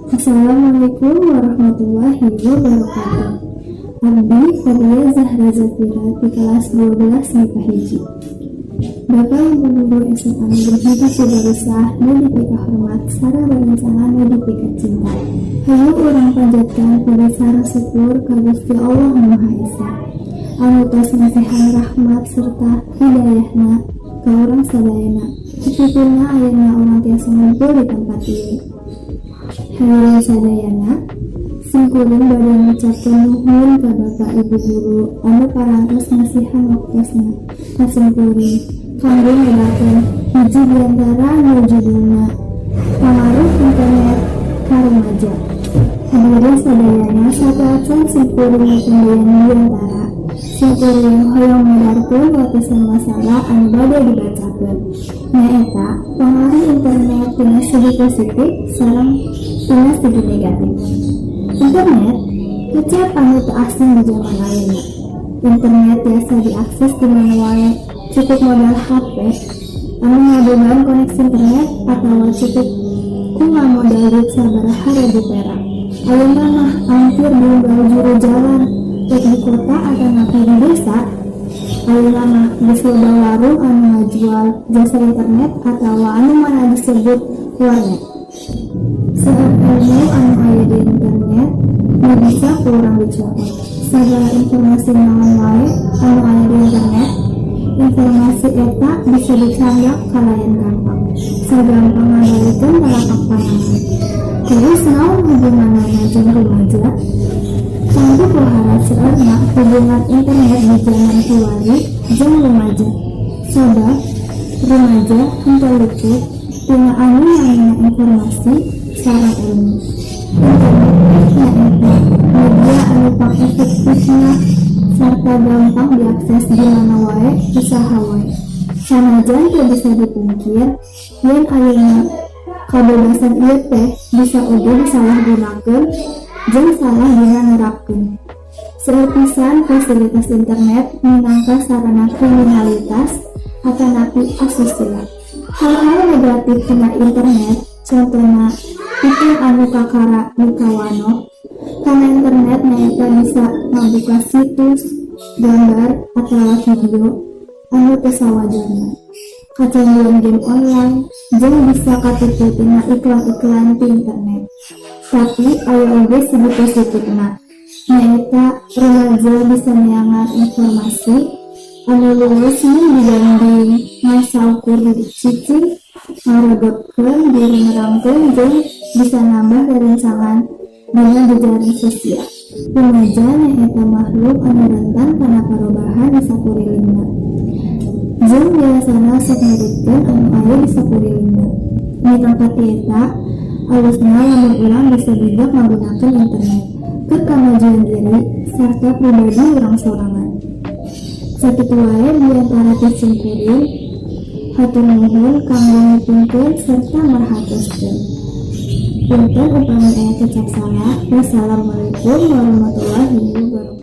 Assalamualaikum warahmatullahi wabarakatuh. Abdi Fadia Zahra Zafira di kelas 12 MIPA 1. Bapak Ibu Guru SMA Negeri 1 Cibarusah nu dipikahormat sareng rerencangan nu dipikacinta. Hayu urang panjatkan puji sareng syukur ka Gusti Allah Nu Maha Esa anu tos masihan rahmat serta hidayahna ka urang sadayana. Pipuna ayeuna urang tiasa ngumpul di tempat ieu. Hadirin sadayana, simkuring bade ngucapkeun nuhun ka Bapak Ibu guru anu parantos masihan waktosna ka simkuring kanggo ngadakeun hiji biantara nu judulna Pangaruh Internet ka Rumaja. Hadirin sadayana, sateuacan simkuring ngatembeyan biantara, simkuring hoyong medarkeun watesan masalah anu bade dibacakeun, nyaeta pangaruh internet tina segi positif sareng tina segi negatif. Internet kecap anu teu asing di zaman ayeuna. Internet tiasa diakses di mana wae, cukup modal HP anu ngabogaan koneksi internet atawa cukup ku ngamodal duit sabaraha ribu perak. Ayeuna mah hampir di unggal juru jalan, rek di kota atanapi di desa. Ayeuna mah geus loba warung anu ngajual jasa internet atawa anu mana disebut warnet. Seueur ilmu anu aya di internet nu bisa ku urang dicokot. Sagala informasi naon wae anu aya di internet, informasi eta bisa dicandak kalayan gampang. Sagampang ngabalikeun telapak tangan. Terus naon hubunganana jeung rumaja? Kanggo pohara seueurna hubungan internet di jaman kiwari jeung rumaja. Sabab rumaja henteu luput tina anu namina informasi sareng ilmu. Internet teh nyaeta media anu pangefektifna sarta gampang diakses di mana wae, ku saha wae. Sanajan teu bisa dipungkir yen ayeuna kabebasan ieu teh bisa oge disalahgunakeun jeung salah dina nerapkeun. Seueur pisan fasilitas internet minangka sarana kriminalitas atanapi asusila. Hal-hal negatif tina internet contona pikeun anu kakara mikawanoh kana internet nyaeta bisa ngabuka situs, gambar, atawa video anu teu sawajarna, kacanduan game online, jeung bisa katipu tina iklan-iklan ti internet. Tapi aya oge segi positifna, nyaeta rumaja bisa neangan informasi anu luwes mun dibanding ngan saukur duduk cicing, ngarebetkeun diri nerangkeun jeung bisa nambah rerencangan dina jejaring sosial. Rumaja nyaeta makhluk anu rentan kana parobahan di sakurilingna jeung biasana sok nurutkeun anu aya di sakurilingna. Minangka ti eta, alusna lamun urang bisa bijak ngagunakeun internet keur kamajuan diri sarta pribadi urang sorangan. Sakitu wae biantara ti simkuring, hatur nuhun kanggo ngupingkeun serta merhatoskeun. Punten upami aya kecap salah. Wassalamualaikum warahmatullahi wabarakatuh.